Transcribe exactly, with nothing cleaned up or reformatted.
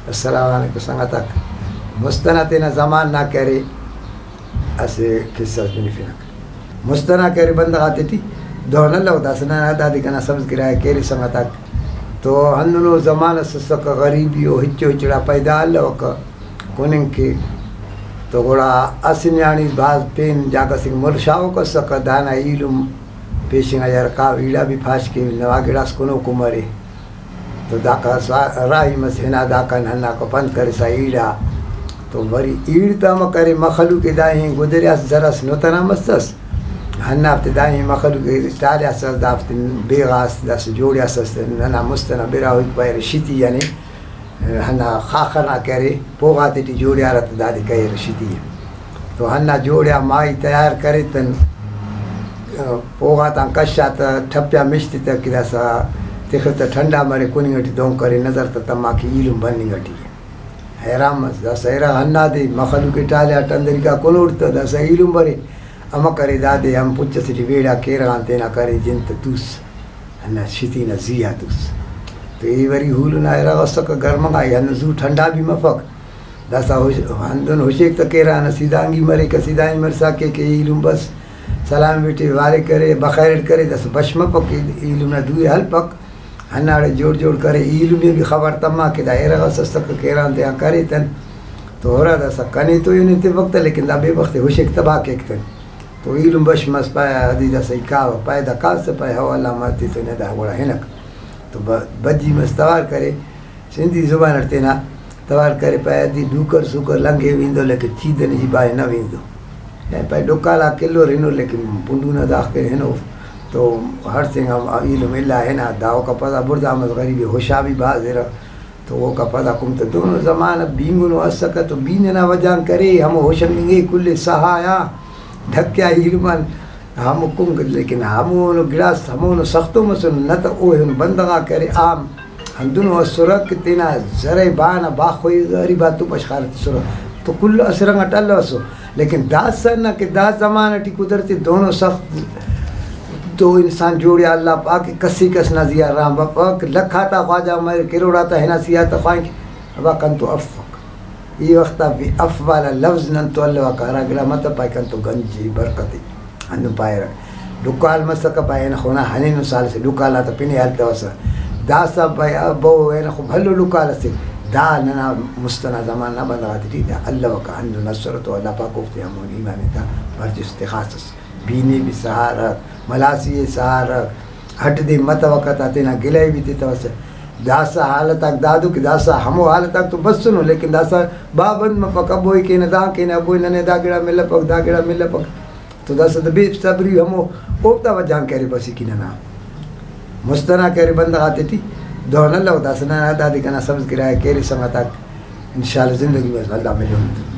السلام علیکم سنگتاک۔ مست ئنا تینا زمان نا کہ ارے اسہ قصہ اس بنفنک۔ مست ئنا کہ ارے بندغ آتے ٹی دہن الو، داسہ ننا دادے کنا سبز گرائے کہ ارے سنگتاک۔ تو ہندنو زمان اس اسکہ، غریبی و ہچو ہچڑا پیدا الوکہ کننگ کہ۔ تو گڑا اسہ نیاڑی بھاز پین جاگہ سے مُر شاغوک اسکہ، دانا ایلم پیشنگ آ یار کاو ایڑا بھی پاش کہ نوا گڑاس کنوکو مرے۔ تو داکا سا-، راہی مس ہنا داکان ہناکو پند کرسا ایڑا۔ تو وری ایڑ تا امر کرے مخلوق ءِ داہی گدریاس زرس نتنا مسس۔ ہندافتے داہی مخلوق ءِ ٹالیاسس، دافتے بیغاس داسہ جوڑیاسس، ننا مست ئنا براہوئیک پاریر شتی یعنی ہندا خاخر نا کہ ارے پوغ آتے ٹی جوڑیارہ تہ دادے کریرہ شتی ءِ۔ تو ہندا جوڑیا ماہی تیار کرے تن، پوغ آتان کشا تہ ٹھپیا مش تتہ کہ داسہ تخ تہ ٹھنڈا مرے، کننگ ٹی دہن کرے، نظر تہ تما کہ ایلم بننگ ٹی ءِ۔ حیران مس، داسہ ارغ ہندادے مخلوق ءِ ٹالیا ٹندریکا کنوٹ تہ داسہ ایلم برے، امر کرے دادے ہم پچ اسے ٹی ویڑا کیرغ آن تینا کرے جن تہ توس۔ ہندا شتی نا زی آ توس۔ تو ای وری ہولن آ ارغ اسکہ گرم انگا، ای ہندن زو ٹھنڈا بھی مفک۔ داسہ ہش-، ہندن ہشیک تہ کیرغ نا سیدھا انگی مریک، سیدھا انگی مرسا کے کہ ایلم بس سلام بیٹے وارے کرے، بخیر اٹ کرے، داسہ بش مفک کہ ایلم نا دوئے ہلپک۔ ہنداڑے جوڑ جوڑ کرے، ایلم ءِ بھی خبر تما کہ دا ارغ اس اسکہ کیرغ آن تیان کرے تن۔ تو ہرا داسہ کنے تو ایہن تفک تہ، لیکن دا بے بخت ءِ ہشیک تباہ کیک تن۔ تو ایلم بش مس، پائے ادی داسہ ای کاوہ، پائے دا کاسہ، پائے ہو اللہ مرتی تو نے دا گڑا ہنک۔ تو ب-، بجی مس توار کرے، سندھی زبان اٹ تینا توار کرے، پائے ادی ڈوکر سوکر لنگے ویندو، لیکن چیدن جی بائے نہ ویندو۔ اے پائے ڈکالا کلور ہنو، لیکن پنڈو نا داختے ہنو۔ تو ہڑسینگا ایلم الا ہنا، دا اوکا پدا بڑزا مس غریب ہوشا بھی بھاز ارغ۔ تو اوکا پدا کم تہ دہنو زمانہ بینگنو اسکہ تو بین ئنا وجہ آن کرے، ہمو ہشنگ انگے کل ئے سہایا ڈھکیا ایلم آن ہمو کنگ، لیکن ہمونو گڑاس ہمونو سختو مسنو، نہ تہ او ایہن بندغ آک ارے عام ہندنو اسرہ کہ تینا زرے با نا باخوئی غریب آتو بشخارہ تسرہ تو کل اسہ رنگ اٹ الوسو۔ لیکن داسہ نہ کہ دا زمانہ ٹی قدرتی دہنو سخت تو انسان جوڑیا اللہ پاک، کسی کس نا زی آ رحم بفک، لکھ آتا خواجہ مریک، کروڑ آتا ہنا سی آتا خواہنگ کہ ابا کنتو افک۔ ای وخت آ بے اف والا لفظ نن تو الوکہ، ہرا گڑا متو پائے کنتو گنج ءِ، برکت ءِ۔ ہندن پاریرک۔ ڈکال مسکہ پائے اینخو نا ہنینو سال سے ڈکال آتا پن ءِ ہلتوسہ۔ داسہ پائے ابو اینخو بھلو ڈکال اسے۔ دا ننا مست ئنا زمانہ نا بندغ آتے ٹی دا الوکہ، ہندن اسرہ تو اللہ پاک اوفتے ہمو ایمان ءِ تا برجس تخاسس۔ بینے بھی سہارک، ملاسی ءِ سہارک، ہٹ دے متوکہ تا تینا گلہ ءِ بھی تتوسہ۔ داسہ حالت آک دادو کہ داسہ ہمو حالت آک تو بسنو، لیکن داسہ با بند مفک، ابوئے کینہ دا کینہ، ابوئے ننے دا گڑا ملپک، دا گڑا ملپک۔ تو داسہ دا بے صبری ہمو اوفتا وجہ آن کہ ارے بس ای کہ ننا مست ئنا کہ ارے بندغ آتے ٹی دہن الو۔ داسہ ننا دادے کنا سبز گرائے کہ ارے سنگتاک، انشاءاللہ زندگی بس اللہ ملون۔